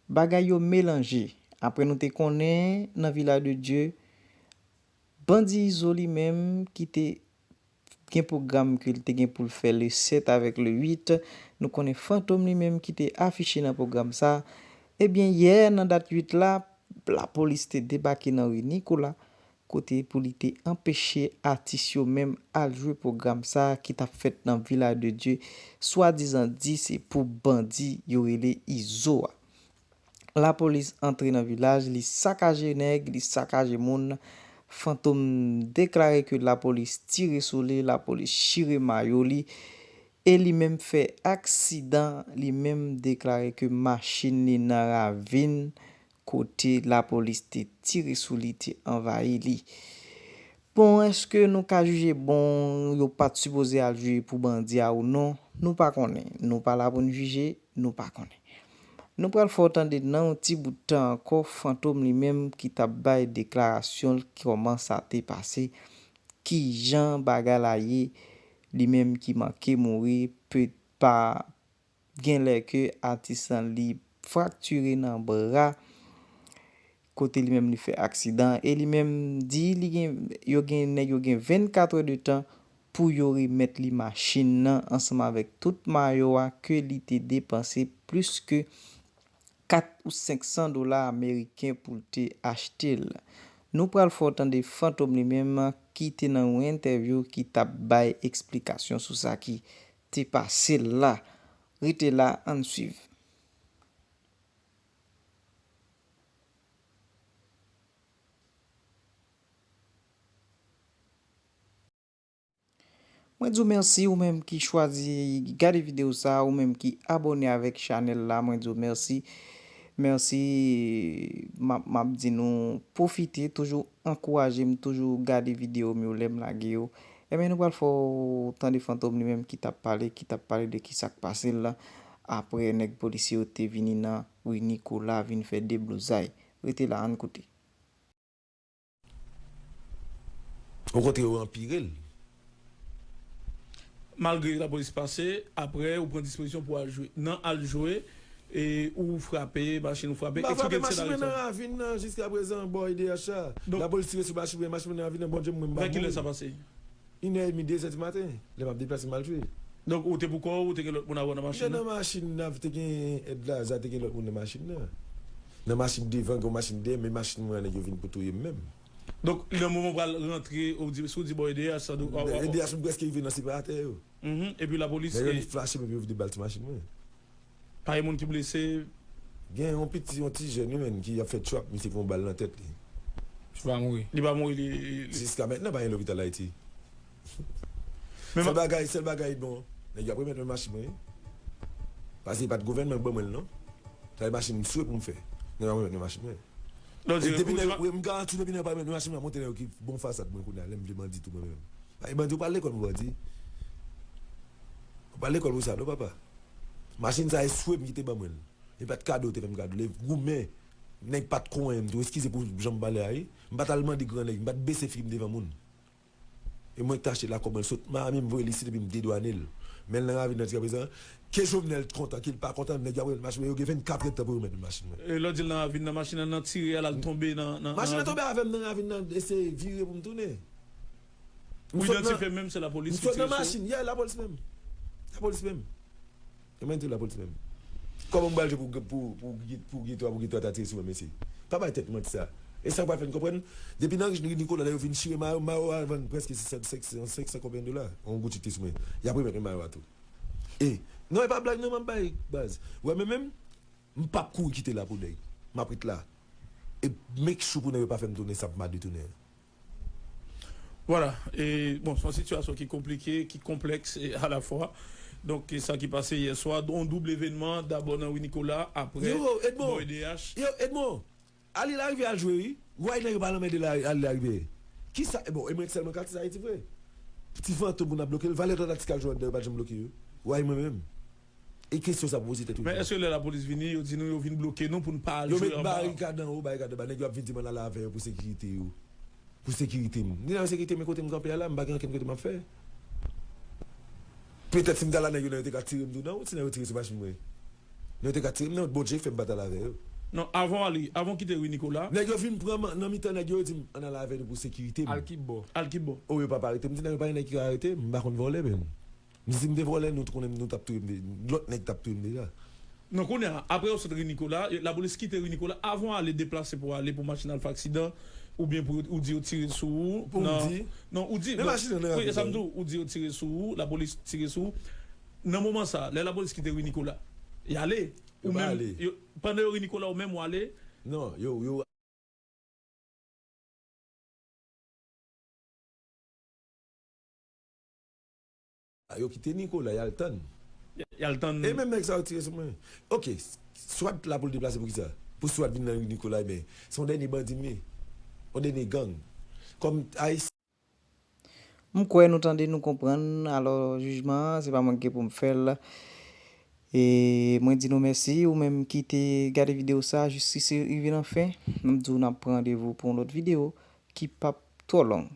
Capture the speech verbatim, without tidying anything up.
Bagay yo melanje. Apre nou te konnen nan Vilaj de Dye, bandi Izo li menm ki te gen pwogram ke l te gen pou l fè le sèt avèk le uit, nou konnen Fantom li menm ki te afiche nan pwogram sa. Ebyen, yè nan dat uit la, lapolis te debake nan ri Nikola, kote pou li te anpeche atis yo menm al jwe pwogram sa ki t ap fèt nan Vilaj de Dye, swadizan di se pou bandi yo rele Izo a. Lapolis antre nan vilaj, li sakaje nèg, li sakaje moun. Fantom deklare ke lapolis tire sou li, lapolis chire mayo li, e li menm fè aksidan, li menm deklare ke machin li nan ravin kote lapolis te tire sou li, te anvayi li. Bon, èske nou ka jije bon, yo pa t sipoze al jwe pou bandi a ou non? Nou pa konnen. Nou pa la pou n jije, nou pa konnen. Nou pral fè w tande nan yon ti bout tan ankò Fantom li menm ki t ap bay deklarasyon l kòman sa te pase, kijan bagay la ye, li menm ki manke mouri, pe pa gen lè ke atis lan li fraktire nan bra, kote li menm li fè aksidan, e li menm di li gen, yo gen, nèg yo gen vennkat è de tan pou yo remèt li machin nan ansanm avèk tout mayo a ke li te depanse plis ke kat ou senk san dola ameriken pou l te achte l. Nou pral fè w tande Fantom li menm ki te nan yon entèvyou ki t ap bay eksplikasyon sou sa ki te pase l la. Rete la, ann swiv. Mwen di w mèsi, ou menm ki chwazi gade videyo sa, ou menm ki abòne avèk chanèl la, mwen di w mèsi. Mèsi, m ap, m ap di nou pwofite, toujou ankouraje m, toujou gade videyo m yo lè m lage yo. Ebyen, nou pral fè w tande Fantom li menm ki t ap pale, ki t ap pale de ki sa k pase l la, apre nèg polisye yo te vini nan ri Nikola vin fè deblozay. Rete la, ann koute. Okontrè, yo anpire l. Malgre lapolis pase, apre, ou pran dispozisyon pou al jwe. Nan al jwe, e ou frape, machin ou frape. M pa frape, machin mwen nan ravin nan, jiskaprezan, bò E D H la. Lapolis tire sou machin mwen, machin mwen nan ravin nan, Bondye mwen, m pa mouri. Vè kilè sa pase? Inè edmi, dezè di maten, lè m ap deplase m al jwe. Donk, ou te pou kò w, ou te gen lòt moun avè w nan machin nan? Nan machin nan, te gen èd la, te gen lòt moun nan machin nan. Nan machin devan, gen yon machin dèyè, men machin mwen an, nèg yo vin pou touye m menm. Donk, nan moman w pral rantre, ou di, si w di bò E D H, sa dwe, E D H, m prèske rive nan separatè yo. Mhm, epi lapolis. Nèg yo vin flache m, epi yo vide bal sou machin mwen. Pa gen moun ki blese? Gen yon piti, yon ti jèn, wi, menn, ki ap fè trap, misye pran yon bal nan tèt li. Li pa mouri? Li pa mouri, li, li, li. Jiska mentnan, pa gen lopital Ayiti. Sèl bagay, sèl bagay, bon, nèg yo ap remèt mwen machin mwen, wi. Paske e pa t gouvènman ki ban mwen l, non. Sa se machin m swe pou m fè. Nèg yo ap remèt mwen machin mwen. E depi nèg, wi, m garanti w, depi nèg yo pa remèt mwen machin mwen, montre nèg yo ki bon fasad mwen kounye a, lè m vle bandi tou mwen menm. Ay, bandi, ou pa al lekòl pou bandi. Ou pa al lekòl pou sa, non, papa. Machin sa, e swe m ki te ban mwen l. E pa t kado, te fè m kado. Lè goumen, nèg pa t konyen m tou. Eskize pou jan m pale a, wi. M pa t al mande gran nèg, m pa t bese fi m devan moun. E mwen ki t achte l a kòb mwen, l sot Miami, m voye l isit epi m dedwane l. Men l nan ravin nan jiskaprezan. Ke Jovenel kontan, ke l pa kontan, nèg yo ap remèt machin mwen, yo gen vennkat èdtan pou yo remèt mwen machin mwen. E lè w di l nan ravin nan, machin nan, nan tire a, l al tonbe nan, nan, nan ravin? Machin nan tonbe avè m nan ravin nan, eseye vire pou m tounen. Ou idantifye menm, se lapolis ki tire sou ou? M sot nan machin, yeah, lapolis menm. Lapolis menm. E mwen di w lapolis menm. Kòman m pral jwe pou, pou, pou, pou geto a, pou geto a ta tire sou mwen, mesye? Pa bay tèt manti sa. E sa k pral fè n konprann, depi nan ri Nikola, lè yo vin chire mayo, mayo a vann prèske senk san, senk san, senk san konbyen dola? Yon gout chite sou mwen. Y ap remèt mwen mayo a tou. E, non, e pa blag non, m ap bay, baz. Ou wè, men menm, m p ap kouri kite la pou nèg. M ap ret la. E make sure pou nèg yo pa fè m tounen sa, m pa detounen. Vwala, e, bon, se yon sitiyasyon ki konplike, ki konplèks, e, alafwa. Donk, e sa ki pase yè swa, yon doub evènman, dabò nan ri Nikola, apre, bò E D H. Yo, Edmond, Ali Larivière al jwe, wi. Why nèg yo pa al anmède la, Ali Larivière? Kisa, e bon, e mwen sèlman k atis Ayiti vre? Ti Fantom pou n ap bloke l, valè lòt atis k al jwe anndan yo pa t janm bloke yo. Why mwen menm? E kesyon sa pou poze tèt ou. Men èske lè lapolis vini, yo di nou yo vin bloke nou pou n pa al jwe anba? Yo met barikad anwo, barikad anba. Nèg yo ap vin di m ann ale avè yo pou sekirite yo. Pou sekirite m. Ni nan sekirite, men kote m kanpe a la, m pa gen ankenn kote m ap fè. Petèt si m t al la, nèg yo nan yo te ka tire m tou nan wout, si nèg yo tire sou machin mwen. Nèg yo te ka tire m nan wout, Bondye fè m pa t al avè yo. Non, avan w ale, avan w kite ri Nicolas. Nèg yo vin pran m nan mitan nèg yo, yo di m, "Ann ale avè nou pou sekirite m." Al ki bò? Al ki bò? O, yo pa pa arete m. M di nèg yo, "Pa gen nèg ki ka arete m, m pa konn vòlè menm." M di, "Si m te vòlè, nou t konnen nou t ap touye m, de- lòt nèg t ap touye m deja." Non, kounye a, apre yo sot ri Nicolas, lapolis kite ri Nicolas, avan w ale deplase pou w ale pou machin al fè aksidan, oubyen pou ou di yo tire sou ou. Pou m di? Non, ou di. Men machin nan Wi, e sa m rapid. Di w, ou di yo tire sou ou, lapolis tire sou ou. Nan moman sa, lè lapolis kite ri Nicolas, y ale. Yo Ou pa menm, ale. Yo, pandan yo ri Nicolas, ou menm ou ale. Non, yo, yo. Ah, yo kite Nicolas, y al tann. Y al tann. E menm nèg sa yo tire sou mwen. Ok, s- swat la pou l deplase pou kisa? Pou swat vin nan ri Nicolas, men se yon dènye bandi m ye. Yon dènye gang. Kòm Ayisyen. M kwè nou tande, nou konprann. Alò, jijman an, se pa mwen ki gen pou m fè l. E mwen di nou mèsi, ou menm ki te gade videyo sa, jis si se rive nan fen. M di w n ap pran randevou pou yon lòt videyo ki p ap twò long.